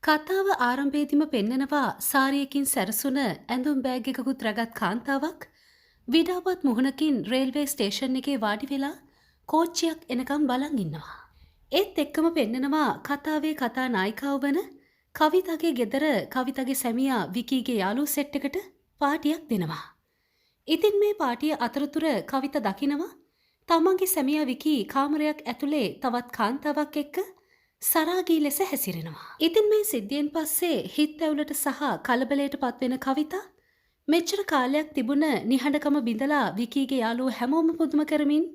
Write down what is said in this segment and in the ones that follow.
කතාව ආරම්භයේදීම පෙන්නනවා සාරියකින් සැරසුන ඇඳුම් බෑග් එකකුත් රැගත් කාන්තාවක් විඩාවත් මුහුණකින් රේල්වේ ස්ටේෂන් එකේ වාඩි වෙලා කෝච්චියක් එනකම් බලන් ඉන්නවා. ඒත් එක්කම පෙන්නනවා කතාවේ කතා නායිකාව වන කවිතාගේ ගෙදර කවිතාගේ සැමියා විකීගේ යාළුවෝ සෙට් එකට පාටියක් දෙනවා. ඉතින් මේ පාටිය අතරතුර කවිතා දකිනවා තමන්ගේ සැමියා විකී කාමරයක් ඇතුලේ තවත් කාන්තාවක් එක්ක සරාගී ලෙස හැසිරෙනවා. ඉතින් මේ සිද්ධියෙන් පස්සේ හිත් ඇවුලට සහ කලබලයට පත්වෙන කවිතා මෙච්චර කාලයක් තිබුණ නිහඬකම බිඳලා විකීගේ යාළුවෝ හැමෝම පුදුම කරමින්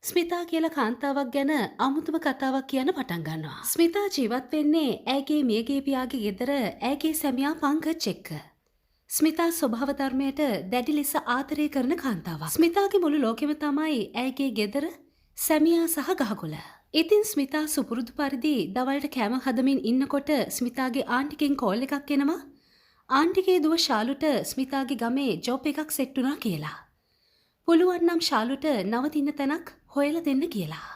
ස්මිතා කියලා කාන්තාවක් ගැන අමුතුම කතාවක් කියන්න පටන් ගන්නවා. ස්මිතා ජීවත් වෙන්නේ ඇයගේ මියගිය පියාගේ ගෙදර ඇයගේ සැමියා පංකජ් එක්ක. ස්මිතා ස්වභාව ධර්මයට දැඩි ලෙස ආදරය කරන කාන්තාවක්. ස්මිතාගේ මුළු ලෝකෙම තමයි ඇයගේ ගෙදර, සැමියා සහ ගහකොළ. ඉතින් ස්මිතා සුපුරුදු පරිදි දවල්ට කෑම හදමින් ඉන්නකොට ස්මිතාගේ ආන්ටිගෙන් කෝල් එකක් එනවා. ආන්ටිගේ දුව ශාලුට ස්මිතාගේ ගමේ ජොබ් එකක් සෙට් වුණා කියලා. පුළුවන් නම් ශාලුට නවතින්න තැනක් හොයලා දෙන්න කියලා.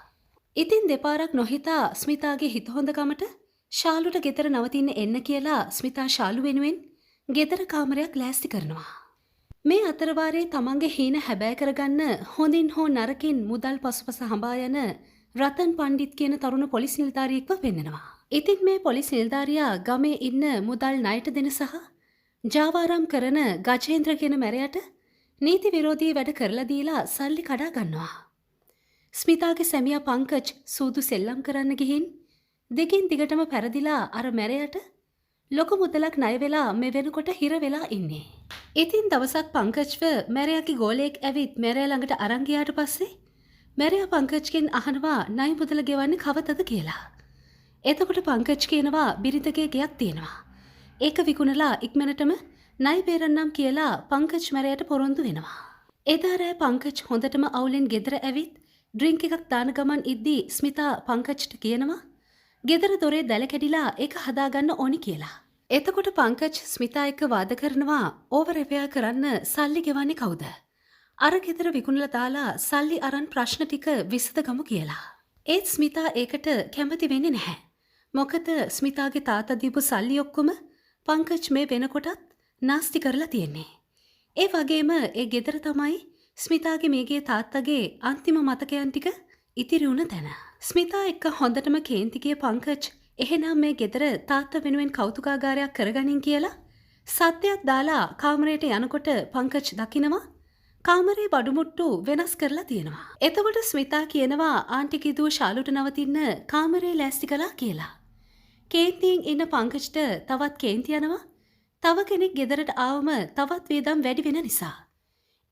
ඉතින් දෙපාරක් නොහිතා ස්මිතාගේ හිත හොඳකමට ශාලුට ගෙදර නවතින්න එන්න කියලා ස්මිතා ශාලු වෙනුවෙන් ගෙදර කාමරයක් ලෑස්ති කරනවා. මේ අතරවාරයේ තමන්ගේ හීන හැබෑ කරගන්න හොඳින් හෝ නරකින් මුදල් පසුපස හඹා යන රතන් පණ්ඩිත් කියන තරුණ පොලිස් නිලධාරියෙක්ව පෙන්නනවා. ඉතින් මේ පොලිස් නිලධාරියා ගමේ ඉන්න මුදල් ණයට දෙන සහ ජාවාරම් කරන ගජේන්ද්‍ර කියන මැරයට නීති විරෝධී වැඩ කරලා දීලා සල්ලි කඩා ගන්නවා. ස්මිතාගේ සැමියා පංකජ් සූදු සෙල්ලම් කරන්න ගිහින් දිගින් දිගටම පැරදිලා අර මැරයට ලොකු මුදලක් ණය වෙලා මේ වෙනකොට හිර වෙලා ඉන්නේ. ඉතින් දවසක් පංකජ්ව මැරයාගේ ගෝලයෙක් ඇවිත් මැරයා ළඟට අරන් ගියාට පස්සේ මැරයා පංකජ්ගෙන් අහනවා ණය මුදල ගෙවන්නේ කවදද කියලා. එතකොට පංකජ් කියනවා බිරිඳගේ ගෙයක් තියෙනවා. ඒක විකුණලා ඉක්මනටම ණය බේරන්නම් කියලා පංකජ් මැරයාට පොරොන්දු වෙනවා. එදා රෑ පංකජ් හොඳටම අවුලෙන් ගෙදර ඇවිත් ඩ්‍රින්ක් එකක් දාන ගමන් ඉද්දී ස්මිතා පංකජ්ට කියනවා ගෙදර දොරේ දැල කැඩිලා ඒක හදාගන්න ඕනි කියලා. එතකොට පංකජ් ස්මිතා එක්ක වාද කරනවා ඕව රිපෙයාර් කරන්න සල්ලි ගෙවන්නේ කවුද? අර ගෙදර විකුණලා දාලා සල්ලි අරන් ප්‍රශ්න ටික විසඳගමු කියලා. ඒත් ස්මිතා ඒකට කැමති වෙන්නේ නැහැ. මොකද ස්මිතාගේ තාත්තා දීපු සල්ලි ඔක්කොම පංකජ් මේ වෙනකොටත් නාස්ති කරලා තියෙන්නේ. ඒ වගේම ඒ ගෙදර තමයි ස්මිතාගේ මියගිය තාත්තගේ අන්තිම මතකයන් ටික ඉතිරි වුණ තැන. ස්මිතා එක්ක හොඳටම කේන්ති ගිය පංකජ් එහෙනම් මේ ගෙදර තාත්තා වෙනුවෙන් කෞතුකාගාරයක් කරගනින් කියලා සද්දයක් දාලා කාමරයට යනකොට පංකජ් දකිනවා කාමරේ බඩුමුට්ටු වෙනස් කරලා තියෙනවා. එතකොට ස්මිතා කියනවා ආන්ටිගේ දුව ශාලුට නවතින්න කාමරේ ලෑස්ති කළා කියලා. කේන්තියෙන් ඉන්න පංකජ්ට තවත් කේන්ති යනවා. තව කෙනෙක් ගෙදරට ආවම තවත් වියදම් වැඩි වෙන නිසා.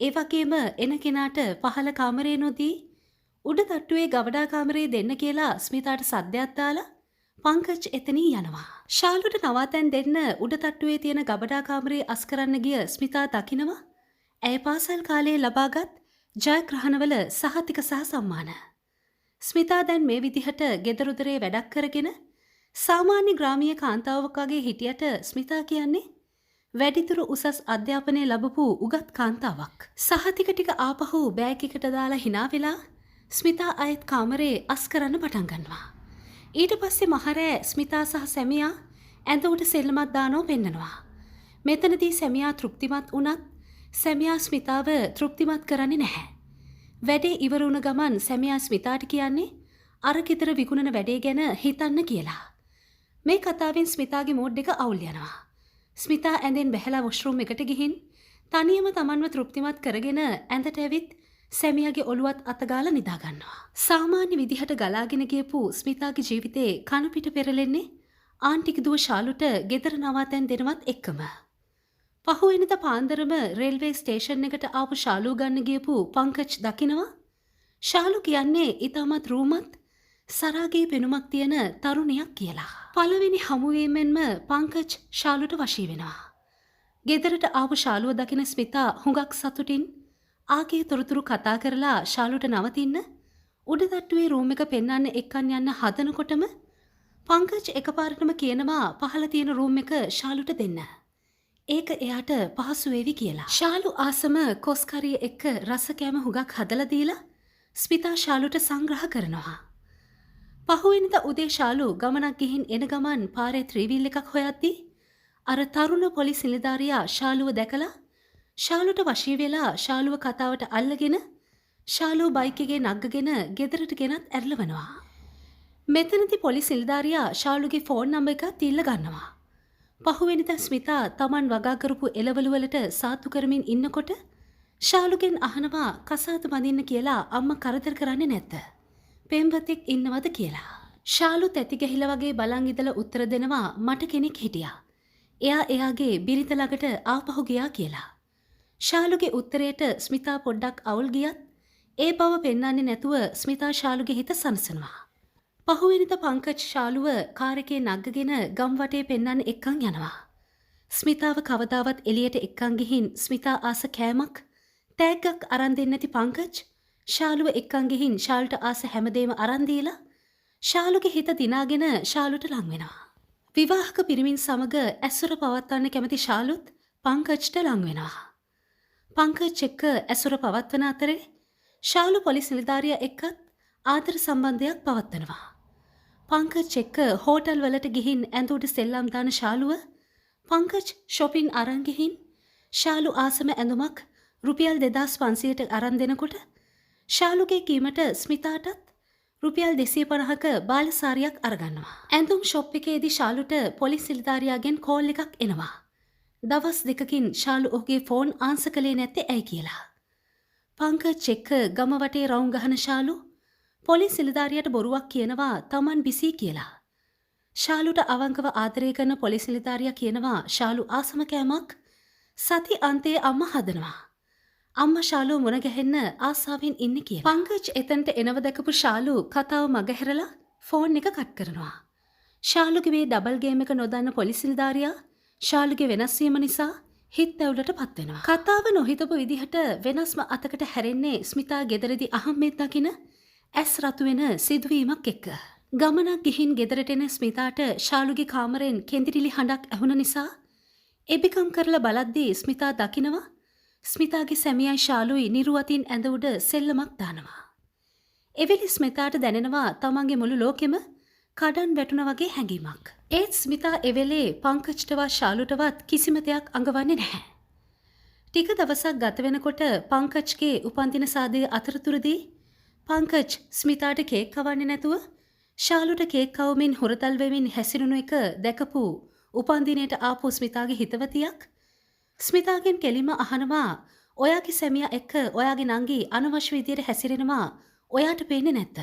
ඒ වගේම එන කෙනාට පහළ කාමරේ නොදී උඩ තට්ටුවේ ගවඩා කාමරේ දෙන්න කියලා ස්මිතාට සද්දයක් දාලා පංකජ් එතනින් යනවා. ශාලුට නවාතැන් දෙන්න උඩ තට්ටුවේ තියෙන ගබඩා කාමරේ අස් කරන්න ගිය ස්මිතා දකිනවා ඇය පාසල් කාලයේ ලබාගත් ජයග්‍රහණවල සහතික සහ සම්මාන. ස්මිතා දැන් මේ විදිහට ගෙදරුදරේ වැඩක් කරගෙන සාමාන්‍ය ග්‍රාමීය කාන්තාවක් වගේ හිටියට ස්මිතා කියන්නේ වැඩිදුර උසස් අධ්‍යාපනය ලැබපු උගත් කාන්තාවක්. සහතික ටික ආපහු බෑග් එකට දාලා හිනා වෙලා ස්මිතා අයත් කාමරේ අස් කරන්න පටන් ගන්නවා. ඊට පස්සේ මහරෑ ස්මිතා සහ සැමියා ඇඳ උඩ සෙල්ලමක් දානෝ පෙන්නනවා. මෙතනදී සැමියා තෘප්තිමත් වුණත් සැමියා ස්මිතාව තෘප්තිමත් කරන්නේ නැහැ. වැඩේ ඉවර වුණ ගමන් සැමියා ස්මිතාට කියන්නේ අර ගෙදර විකුණන වැඩේ ගැන හිතන්න කියලා. මේ කතාවෙන් ස්මිතාගේ මූඩ් එක අවුල් යනවා. ස්මිතා ඇඳෙන් බැහැලා වොෂ්රූම් එකට ගිහින් තනියම තමන්ව තෘප්තිමත් කරගෙන ඇඳට ඇවිත් සැමියාගේ ඔළුවත් අතගාලා නිදා ගන්නවා. සාමාන්‍ය විදිහට ගලාගෙන ගියපු ස්මිතාගේ ජීවිතේ කන පිට පෙරලෙන්නේ ආන්ටිගේ දුව ශාලුට ගෙදර නවාතැන් දෙනවත් එක්කම. පහුවෙනිදා පාන්දරම රේල්වේ ස්ටේෂන් එකට ආපු ශාලු ගන්න ගියපු පංකජ් දකිනවා ශාලු කියන්නේ ඉතාමත් රූමත් සරාගී පෙනුමක් තියෙන තරුණියක් කියලා. පළවෙනි හමුවීමෙන්ම පංකජ් ශාලුට වශී වෙනවා. ගෙදරට ආපු ශාලුව දකින ස්මිතා හුඟක් සතුටින් ආගේ තොරතුරු කතා කරලා ශාලුට නවතින්න උඩ තට්ටුවේ රූම් එක පෙන්වන්න එක්කන් යන්න හදනකොටම පංකජ් එකපාරටම කියනවා පහළ තියෙන රූම් එක ශාලුට දෙන්න. ඒක එයාට පහසු වේවි කියලා. ශාලු ආසම කොස් කරිය එක්ක රස කෑම හුඟක් හදලා දීලා ස්මිතා ශාලුට සංග්‍රහ කරනවා. පහුවෙනිදා උදේ ශාලු ගමනක් ගිහින් එන ගමන් පාරේ ත්‍රිවිල් එකක් හොයද්දී අර තරුණ පොලිස් නිලධාරියා ශාලුව දැකලා ශාලුට වශී වෙලා ශාලුව කතාවට අල්ලගෙන ශාලුව බයික් එකේ නග්ගගෙන ගෙදරට ගෙනත් ඇරලවනවා. මෙතනදී පොලිස් නිලධාරියා ශාලුගේ ෆෝන් නම්බර් එකත් ඉල්ල ගන්නවා. පහුවෙනිදා ස්මිතා තමන් වගා කරපු එළවලු වලට සාත්තු කරමින් ඉන්නකොට ශාලුගෙන් අහනවා කසාද බඳින්න කියලා අම්මා කරදර කරන්නේ නැද්ද? පෙම්වතෙක් ඉන්නවද කියලා. ශාලු තැති ගැහිලා වගේ බලන් ඉඳලා උත්තර දෙනවා මට කෙනෙක් හිටියා. එයා එයාගේ බිරිඳ ළඟට ආපහු ගියා කියලා. ශාලුගේ උත්තරයට ස්මිතා පොඩ්ඩක් අවුල් ගියත් ඒ බව පෙන්වන්නේ නැතුව ස්මිතා ශාලුගේ හිත සනසනවා. පහුවෙනිදා පංකජ් ශාලුව කාර් එකේ නග්ගගෙන ගම් වටේ පෙන්වන්න එක්කන් යනවා. ස්මිතාව කවදාවත් එළියට එක්කන් ගිහින් ස්මිතා ආස කෑමක් තෑග්ගක් අරන් දෙන්නේ නැති පංකජ් ශාලුව එක්කන් ගිහින් ශාලුට ආස හැමදේම අරන් දීලා ශාලුගේ හිත දිනාගෙන ශාලුට ලං වෙනවා. විවාහක පිරිමින් සමග ඇසුර පවත්වන්න කැමති ශාලුත් පංකජ්ට ලං වෙනවා. පංකජ් එක්ක ඇසුර පවත්වන අතරේ ශාලු පොලිස් නිලධාරියා එක්කත් ආදර සම්බන්ධයක් පවත්වනවා. පංකජ් එක්ක හෝටල් වලට ගිහින් ඇඳ උඩ සෙල්ලම් දාන ශාලුව පංකජ් ෂොපින් අරන් ගිහින් ශාලු ආසම ඇඳුමක් රුපියල් 2500ට අරන් දෙනකොට ශාලුගේ කීමට ස්මිතාටත් රුපියල් 250ක බාලසාරියක් අරගන්නවා. ඇඳුම් ෂොප් එකේදී ශාලුට පොලිස් නිලධාරියාගෙන් කෝල් එකක් එනවා. දවස් දෙකකින් ශාලු ඔහුගේ ෆෝන් ආන්සර් කළේ නැත්තේ ඇයි කියලා. පංකජ් එක්ක ගම වටේ රවුම් ගහන ශාලු පොලිස් නිලධාරියාට බොරුවක් කියනවා තමන් බිසී කියලා. ශාලුට අවංකව ආදරය කරන පොලිස් නිලධාරියා කියනවා ශාලු ආසම කෑමක් සති අන්තයේ අම්මා හදනවා. අම්මා ශාලු මුණ ගැහෙන්න ආසාවෙන් ඉන්නේ කියලා. පංකජ් එතනට එනව දැකපු ශාලු කතාව මගහැරලා ෆෝන් එක කට් කරනවා. ශාලුගේ මේ ඩබල් ගේම් එක නොදන්න පොලිස් නිලධාරියා ශාලුගේ වෙනස් වීම නිසා හිත ඇවුලට පත් වෙනවා. කතාව නොහිතපු විදිහට වෙනස්ම අතකට හැරෙන්නේ ස්මිතා ගෙදරදී අහම්මෙත් දකින ඇස් රතු වෙන සිදුවීමක් එක්ක. ගමනක් ගිහින් ගෙදරට එන ස්මිතාට ශාලුගේ කාමරෙන් කෙඳිරිලි හඬක් ඇහුණ නිසා එබිකම් කරලා බලද්දී ස්මිතා දකිනවා ස්මිතාගේ සැමියයි ශාලුයි නිරුවතින් ඇඳ උඩ සෙල්ලමක් දානවා. එවෙලි ස්මිතාට දැනෙනවා තමන්ගේ මුළු ලෝකෙම කඩන් වැටුණා වගේ හැඟීමක්. ඒත් ස්මිතා එවෙලේ පංකජ්ටවත් ශාලුටවත් කිසිම දෙයක් අඟවන්නේ නැහැ. ටික දවසක් ගත වෙනකොට පංකජ්ගේ උපන්දින සාදය අතරතුරදී පංකජ් ස්මිතාට කේක් කවන්නේ නැතුව ශාලුට කේක් කවමින් හුරතල් වෙමින් හැසිරුණු එක දැකපු උපන්දිනයට ආපු ස්මිතාගේ හිතවතියක් ස්මිතාගෙන් කෙලින්ම අහනවා ඔයාගේ සැමියා එක්ක ඔයාගේ නංගි අනවශ්‍ය විදියට හැසිරෙනවා ඔයාට පේන්නේ නැද්ද?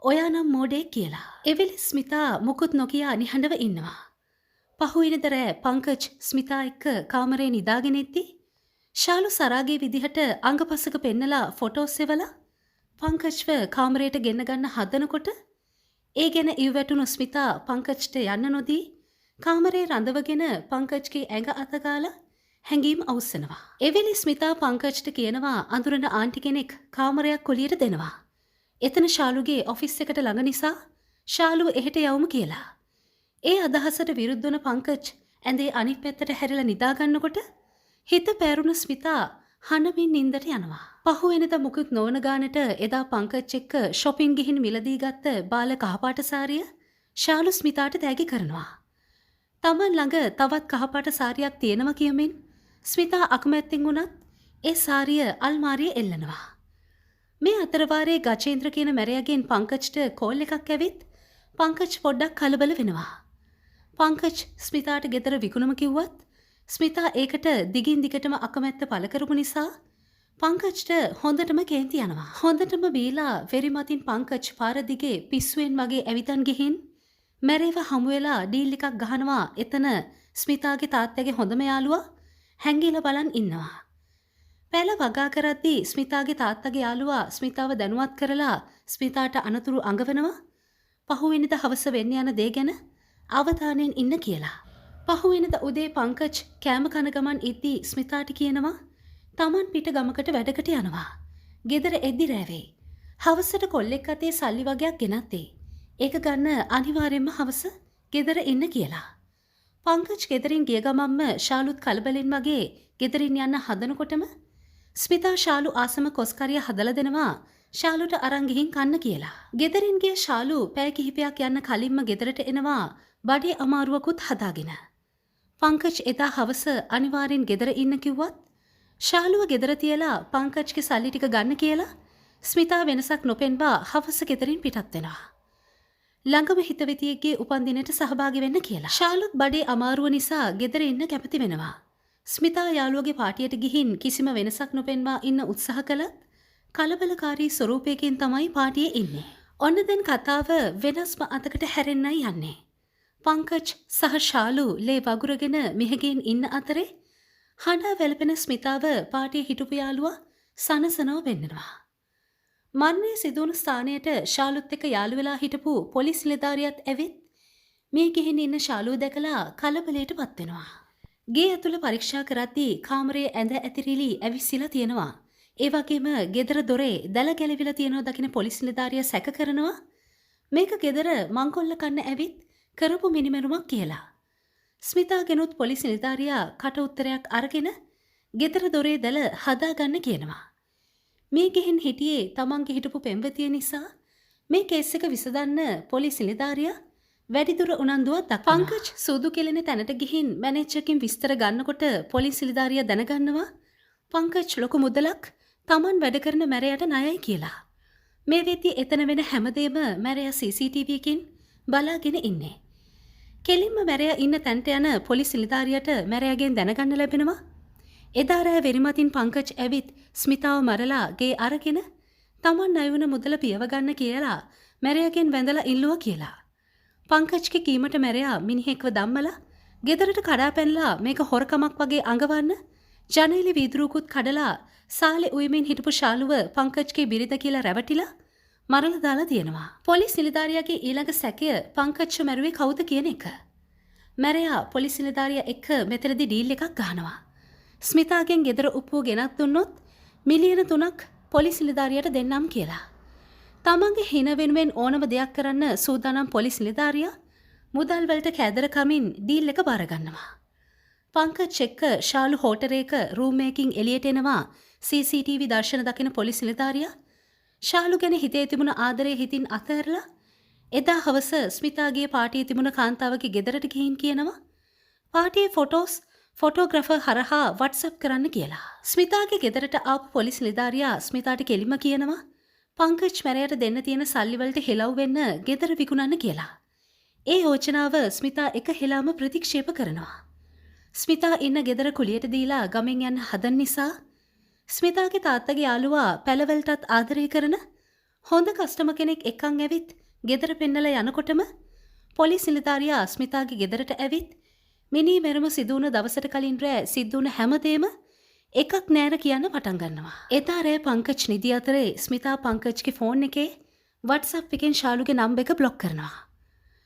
ඔයා නම් මෝඩයෙක් කියලා. එවෙලේ ස්මිතා මුකුත් නොකියා නිහඬව ඉන්නවා. පහුවෙනිද රෑ පංකජ් ස්මිතා එක්ක කාමරේ නිදාගෙන ඉද්දි ශාලු සරාගේ විදිහට අංගපසක පෙන්නලා ෆොටෝස් එවලා පංකජ්ව කාමරයට ගෙන්න ගන්න හදනකොට ඒ ගැන ඉව් වැටුණු ස්මිතා පංකජ්ට යන්න නොදී කාමරේ රඳවගෙන පංකජ්ගේ ඇඟ අතගාලා හැඟීම් අවුස්සනවා. එවෙලේ ස්මිතා පංකජ්ට කියනවා අඳුරන ආන්ටි කෙනෙක් කාමරයක් කුලියට දෙනවා. එතන ශාලුගේ ඔෆිස් එකට ළඟ නිසා ශාලුව එහෙට යවමු කියලා. ඒ අදහසට විරුද්ධ වන පංකජ් ඇඳේ අනිත් පැත්තට හැරිලා නිදා ගන්නකොට හිත පෑරුණු ස්මිතා හනමින් නින්දට යනවා. පහුවෙනිදා මුකුත් නොවන ගානට එදා පංකජ් එක්ක ෂොපින් ගිහින් මිලදී ගත්ත බාල කහපාට සාරිය ශාලු ස්මිතාට තෑගි කරනවා. තමන් ළඟ තවත් කහපාට සාරියක් තියෙනවා කියමින් ස්මිතා අකමැත්තෙන් වුණත් ඒ සාරිය අල්මාරියේ එල්ලනවා. මේ අතරවාරයේ ගජේන්ද්‍ර කියන මැරයාගෙන් පංකජ්ට කෝල් එකක් ඇවිත් පංකජ් පොඩ්ඩක් කලබල වෙනවා. පංකජ් ස්මිතාට ගෙදර විකුණම කිව්වත් ස්මිතා ඒකට දිගින් දිගටම අකමැත්ත පළ කරපු නිසා පංකජ්ට හොඳටම කේන්ති යනවා. හොඳටම බීලා වෙරි මතින් පංකජ් පාර දිගේ පිස්සුවෙන් වගේ ඇවිදන් ගිහින් මැරේව හමු වෙලා ඩීල් එකක් ගහනවා. එතන ස්මිතාගේ තාත්තගේ හොඳම යාළුවා හැංගිලා බලන් ඉන්නවා. පැල වගා කරද්දී ස්මිතාගේ තාත්තගේ යාළුවා ස්මිතාව දැනුවත් කරලා ස්මිතාට අනතුරු අඟවනවා. පහුවෙනිදා හවස වෙන්න යන දේ ගැන අවධානයෙන් ඉන්න කියලා. පහුවෙනිදා උදේ පංකජ් කෑම කන ගමන් ඉද්දී ස්මිතාට කියනවා තමන් පිට ගමකට වැඩකට යනවා. ගෙදර එද්දි රෑ වෙයි. හවසට කොල්ලෙක් අතේ සල්ලි වගයක් ගෙනත් දෙයි. ඒක ගන්න අනිවාර්යයෙන්ම හවස ගෙදර ඉන්න කියලා. පංකජ් ගෙදරින් ගිය ගමන්ම ශාලුත් කලබලෙන් වගේ ගෙදරින් යන්න හදනකොටම ස්මිතා ශාලු ආසම කොස් කරිය හදලා දෙනවා ශාලුට අරන් ගිහින් කන්න කියලා. ගෙදරින් ගිය ශාලු පැය කිහිපයක් යන්න කලින්ම ගෙදරට එනවා බඩේ අමාරුවකුත් හදාගෙන. පංකජ් එදා හවස අනිවාර්යෙන් ගෙදර ඉන්න කිව්වත් ශාලුව ගෙදර තියලා පංකජ්ගේ සල්ලි ටික ගන්න කියලා ස්මිතා වෙනසක් නොපෙන්වා හවස ගෙදරින් පිටත් වෙනවා. ළඟම හිතවතියෙක්ගේ උපන්දිනයට සහභාගී වෙන්න කියලා. ශාලුත් බඩේ අමාරුව නිසා ගෙදර ඉන්න කැමති වෙනවා. ස්මිතා යාළුවගේ පාටියට ගිහින් කිසිම වෙනසක් නොපෙන්වා ඉන්න උත්සාහ කළත් කලබලකාරී ස්වරූපයකින් තමයි පාටියේ ඉන්නේ. ඔන්න දැන් කතාව වෙනස්ම අතකට හැරෙන්නයි යන්නේ. පංකජ් සහ ශාලු ලේ වගුරගෙන මිහගෙන් ඉන්න අතරේ හඬා වැළපෙන ස්මිතාව පාටියේ හිටපු යාළුවා සනසනව පෙන්නනවා. මරණය සිදුවුණු ස්ථානයට ශාලුත් එක්ක යාළු වෙලා හිටපු පොලිස් නිලධාරියාත් ඇවිත් මිය ගිහින් ඉන්න ශාලුව දැකලා කලබලයට පත් වෙනවා. ගේ ඇතුළ පරීක්ෂා කරද්දී කාමරයේ ඇඳ ඇතිරිලි ඇවිස්සිලා තියෙනවා. ඒ වගේම ගෙදර දොරේ දැල ගැලවිලා තියෙනවා දකින පොලිස් නිලධාරියා සැක කරනවා මේක ගෙදර මංකොල්ල කන්න ඇවිත් කරපු මිනිමැරුමක් කියලා. ස්මිතාගෙනුත් පොලිස් නිලධාරියා කට උත්තරයක් අරගෙන ගෙදර දොරේ දැල හදාගන්න කියනවා. මේ ගිහින් හිටියේ තමන්ගේ හිටපු පෙම්වතිය නිසා මේ කේස් එක විසඳන්න පොලිස් නිලධාරියා වැඩිදුර උනන්දුවක් දක්වනවා. පංකජ් සූදු කෙලින තැනට ගිහින් මැනේජර්ගෙන් විස්තර ගන්නකොට පොලිස් නිලධාරියා දැනගන්නවා පංකජ් ලොකු මුදලක් තමන් වැඩ කරන මැරයට ණයයි කියලා. මේ වෙද්දි එතන වෙන හැමදේම මැරයා CCTV එකකින් බලාගෙන ඉන්නේ. කෙලින්ම මැරයා ඉන්න තැනට යන පොලිස් නිලධාරියාට මැරයාගෙන් දැනගන්න ලැබෙනවා. එදා රෑ වෙරිමතින් පංකජ් ඇවිත් ස්මිතාව මරලා ගේ අරගෙන තමන් ණය වුණ මුදල පියව ගන්න කියලා මැරයාගෙන් වැඳලා ඉල්ලුවා කියලා. පංකජ්ගේ කීමට මැරයා මිනිහෙක්ව දම්මලා ගෙදරට කඩා පැනලා මේක හොරකමක් වගේ අඟවන්න ජනේලෙ වීදුරුවකුත් කඩලා සාලේ උයමින් හිටපු ශාලුව පංකජ්ගේ බිරිඳ කියලා රැවටිලා මරලා දාලා තියෙනවා. පොලිස් නිලධාරියාගේ ඊළඟ සැකය පංකජ්ව මැරුවේ කවුද කියන එක. මැරයා පොලිස් නිලධාරියා එක්ක මෙතනදී ඩීල් එකක් ගහනවා. ස්මිතාගෙන් ගෙදර උප්පුව ගෙනත් දුන්නොත් මිලියන 3ක් පොලිස් නිලධාරියාට දෙන්නම් කියලා. තමන්ගේ හින වෙනුවෙන් ඕනම දෙයක් කරන්න සූදානම් පොලිස් නිලධාරියා මුදල් වලට කෑදරකමින් ඩීල් එක බාර ගන්නවා. පංකජ් එක්ක ශාලු හෝටලයක රූම් එකකින් එළියට එනවා CCTV දර්ශන දකින පොලිස් නිලධාරියා ශාලු ගැන හිතේ තිබුණ ආදරය හිතින් අතහැරලා එදා හවස ස්මිතාගේ පාටියේ තිබුණ කාන්තාවගේ ගෙදරට ගිහින් කියනවා පාටියේ ෆොටෝස් ෆොටෝග්‍රැෆර් හරහා WhatsApp කරන්න කියලා. ස්මිතාගේ ගෙදරට ආපු පොලිස් නිලධාරියා ස්මිතාට කෙලිම කියනවා පංකජ් මැරයට දෙන්න තියෙන සල්ලි වලට හෙලව් වෙන්න ගෙදර විකුණන්න කියලා. ඒ යෝජනාව ස්මිතා එක හෙලාම ප්‍රතික්ෂේප කරනවා. ස්මිතා ඉන්න ගෙදර කුලියට දීලා ගමෙන් යන්න හදන නිසා ස්මිතාගේ තාත්තගේ යාළුවා පැලවලටත් ආදරය කරන හොඳ කස්ටමර් කෙනෙක් එක්කන් ඇවිත් ගෙදර පෙන්නලා යනකොටම පොලිස් නිලධාරියා ස්මිතාගේ ගෙදරට ඇවිත් මිනී මැරුම සිදු වුණ දවසට කලින් රෑ සිද්ධ වුණ හැමදේම එකක් නෑර කියන්න පටන් ගන්නවා. එදා රෑ පංකජ් නිදි අතරේ ස්මිතා පංකජ්ගේ ෆෝන් එකේ WhatsApp එකෙන් ශාලුගේ නම්බර් එක බ්ලොක් කරනවා.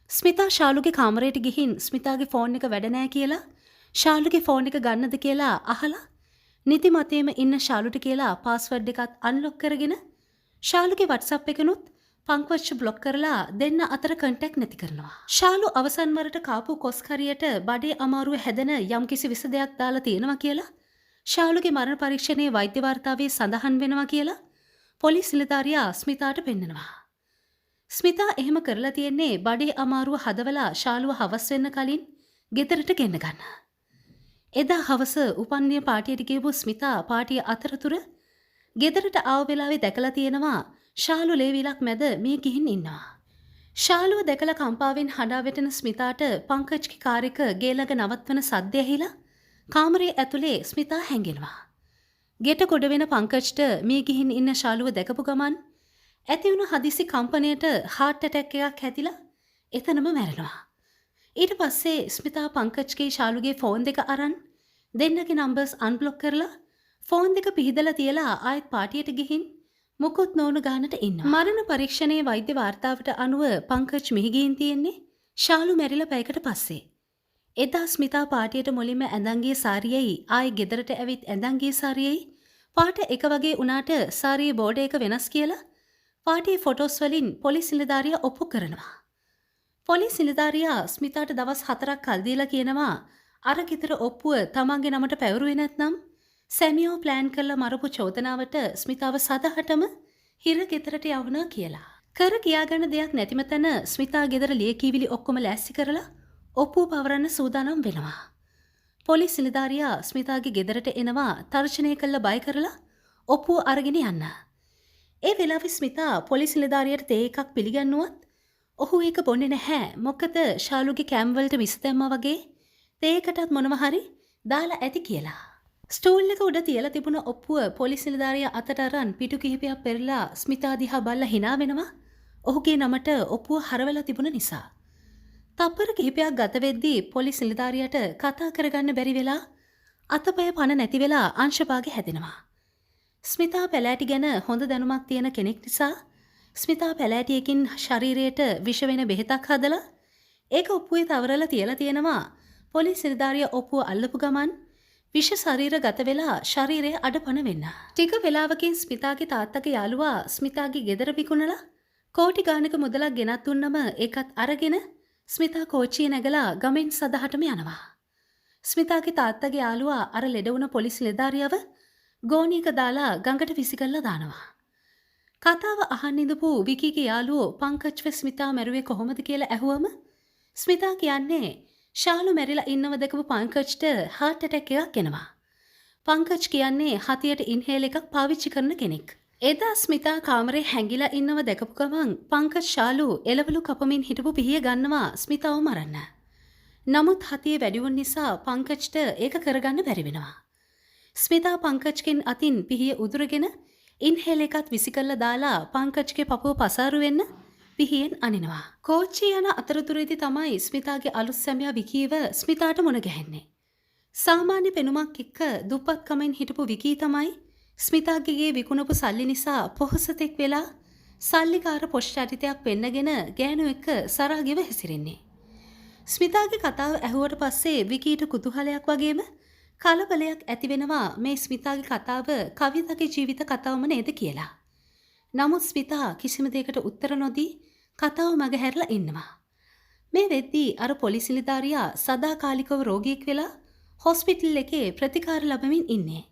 ස්මිතා ශාලුගේ කාමරයට ගිහින් ස්මිතාගේ ෆෝන් එක වැඩ නෑ කියලා ශාලුගේ ෆෝන් එක ගන්නද කියලා අහලා නිදි මතේම ඉන්න ශාලුට කියලා පාස්වර්ඩ් එකත් අන්ලොක් කරගෙන ශාලුගේ WhatsApp එකනුත් පංකජ් බ්ලොක් කරලා දෙන්න අතර කන්ටැක්ට් නැති කරනවා. ශාලු අවසන් වරට කාපු කොස් කරියට බඩේ අමාරුව හැදෙන යම්කිසි විස දෙයක් දාලා තියෙනවා කියලා ශාලුගේ මරණ පරීක්ෂණයේ වෛද්‍ය වාර්තාවේ සඳහන් වෙනවා කියලා පොලිස් නිලධාරියා ස්මිතාට පෙන්නනවා. ස්මිතා එහෙම කරලා තියෙන්නේ බඩේ අමාරුව හදවලා ශාලුව හවස් වෙන්න කලින් ගෙදරට ගෙන්න ගන්න. එදා හවස උපන්දින පාටියට ගියපු ස්මිතා පාටිය අතරතුර ගෙදරට ආව වෙලාවේ දැකලා තියෙනවා ශාලු ලේවිලක් මැද මිය ගිහින් ඉන්නවා. ශාලුව දැකලා කම්පාවෙන් හඬා වැටෙන ස්මිතාට පංකජ්ගේ කාර් එක ගේ ළඟ නවත්වන සද්දය ඇහිලා කාමරයේ ඇතුලේ ස්මිතා හැංගෙනවා. ගෙට ගොඩ වෙන පංකජ්ට මිය ගිහින් ඉන්න ශාලුව දැකපු ගමන් ඇති වුණු හදිසි කම්පනයට හાર્ට් ඇටැක් එකක් හැදිලා එතනම මැරෙනවා. ඊට පස්සේ ස්මිතා පංකජ්ගේ ශාලුගේ ෆෝන් දෙක අරන් දෙන්නගේ නම්බර්ස් අන්බ්ලොක් කරලා ෆෝන් දෙක පිහිදලා තියලා ආයෙත් පාටියට ගිහින් මුකුත් නොවුණු ගානට ඉන්නවා. මරණ පරීක්ෂණයේ වෛද්‍ය වාර්තාවට අනුව පංකජ් මිය ගිහින් තියෙන්නේ ශාලු මැරිලා පැයකට පස්සේ. එදා ස්මිතා පාටියට මුලින්ම ඇඳන් ගිය සාරියයි ආයෙ ගෙදරට ඇවිත් ඇඳන් ගිය සාරියයි පාට එක වගේ වුණාට සාරියේ බෝඩර් එක වෙනස් කියලා පාටියේ ෆොටෝස් වලින් පොලිස් නිලධාරියා ඔප්පු කරනවා. පොලිස් නිලධාරියා ස්මිතාට දවස් 4ක් කල් දීලා කියනවා අර ගෙදර ඔප්පුව තමන්ගේ නමට පැවරුවේ නැත්නම් සැමියෝ ප්ලෑන් කරලා මරපු චෝදනාවට ස්මිතාව සදහටම හිර ගෙදරට යවනවා කියලා. කර කියාගන්න දෙයක් නැතිම තැන ස්මිතා ගෙදර ලියකියවිලි ඔක්කොම ලෑස්ති කරලා ඔප්පුව පවරන්න සූදානම් වෙනවා. පොලිස් නිලධාරියා ස්මිතාගේ ගෙදරට එනවා තර්ජනය කළ බය කරලා ඔප්පුව අරගෙන යන්න. ඒ වෙලාවේ ස්මිතා පොලිස් නිලධාරියට තේ එකක් පිළිගන්නුවත් ඔහු ඒක බොන්නේ නැහැ. මොකද ශාලුගේ කෑම වලට විස දැම්මා වගේ තේ එකටත් මොනවා හරි දාලා ඇති කියලා. ස්ටූල් එක උඩ තියලා තිබුණ ඔප්පුව පොලිස් නිලධාරියා අතට අරන් පිටු කිහිපයක් පෙරලා ස්මිතා දිහා බලලා හිනා වෙනවා. ඔහුගේ නමට ඔප්පුව හරවලා තිබුණ නිසා. තප්පර කිහිපයක් ගත වෙද්දී පොලිස් නිලධාරියාට කතා කරගන්න බැරි වෙලා අතපය පණ නැති වෙලා අංශභාග හැදෙනවා. ස්මිතා පැලෑටි ගැන හොඳ දැනුමක් තියෙන කෙනෙක් නිසා ස්මිතා පැලෑටියකින් ශරීරයට විෂ වෙන බෙහෙතක් හදලා ඒක ඔප්පුවේ තවරලා තියලා තියෙනවා. පොලිස් නිලධාරියා ඔප්පුව අල්ලපු ගමන් විෂ ශරීර ගත වෙලා ශරීරය අඩපණ වෙන්න. ටික වෙලාවකින් ස්මිතාගේ තාත්තගේ යාළුවා ස්මිතාගේ ගෙදර විකුණලා කෝටි ගානක මුදලක් ගෙනත් දුන්නම ඒකත් අරගෙන ස්මිතා කෝච්චිය නැගලා ගමෙන් සදහටම යනවා. ස්මිතාගේ තාත්තගේ යාළුවා අර ලෙඩ වුණ පොලිස් නිලධාරියව ගෝණියක දාලා ගඟට විසි කරලා දානවා. කතාව අහන්න ඉඳපු විකීගේ යාළුවෝ පංකජ්ව ස්මිතා මැරුවේ කොහොමද කියලා ඇහුවම ස්මිතා කියන්නේ ශාලු මැරිලා ඉන්නව දැකපු පංකජ්ට හાર્ට් ඇටැක් එකක් එනවා. පංකජ් කියන්නේ හතියට ඉන්හේල් එකක් පාවිච්චි කරන කෙනෙක්. එදා ස්මිතා කාමරේ හැංගිලා ඉන්නව දැකපු ගමන් පංකජ් ශාලු එළවලු කපමින් හිටපු පිහිය ගන්නවා ස්මිතාව මරන්න. නමුත් හතිය වැඩි වුන් නිසා පංකජ්ට ඒක කරගන්න බැරි වෙනවා. ස්මිතා පංකජ්ගෙන් අතින් පිහිය උදුරගෙන ඉන්හේල් එකත් විසි කරලා දාලා පංකජ්ගේ පපුව පසාරු වෙන්න පිහියෙන් අනිනවා. කෝච්චිය යන අතරතුරේදී තමයි ස්මිතාගේ අලුත් සැමියා විකීව ස්මිතාට මුණ ගැහෙන්නේ. සාමාන්‍ය පෙනුමක් එක්ක දුප්පත්කමෙන් හිටපු විකී තමයි ස්මිතාගේ ගේ විකුණපු සල්ලි නිසා පොහොසතෙක් වෙලා සල්ලිකාර පොෂ් චරිතයක් පෙන්නගෙන ගෑනු එක්ක සරාගෙව හැසිරෙන්නේ. ස්මිතාගේ කතාව ඇහුවට පස්සේ විකීට කුතුහලයක් වගේම කලබලයක් ඇති වෙනවා මේ ස්මිතාගේ කතාව කවිතගේ ජීවිත කතාවම නේද කියලා. නමුත් ස්මිතා කිසිම දෙයකට උත්තර නොදී කතාව මගහැරලා ඉන්නවා. මේ වෙද්දී අර පොලිස් නිලධාරියා සදාකාලිකව රෝගියෙක් වෙලා හොස්පිටල් එකේ ප්‍රතිකාර ලබමින් ඉන්නේ.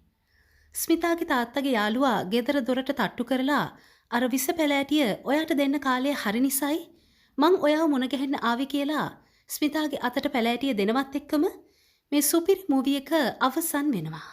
ස්මිතාගේ තාත්තගේ යාළුවා ගෙදර දොරට තට්ටු කරලා අර විස පැලෑටිය ඔයාට දෙන්න කාලය හරි නිසයි මං ඔයාව මුණ ගැහෙන්න ආවේ කියලා ස්මිතාගේ අතට පැලෑටිය දෙනවත් එක්කම මේ සුපිරි මූවි එක අවසන් වෙනවා.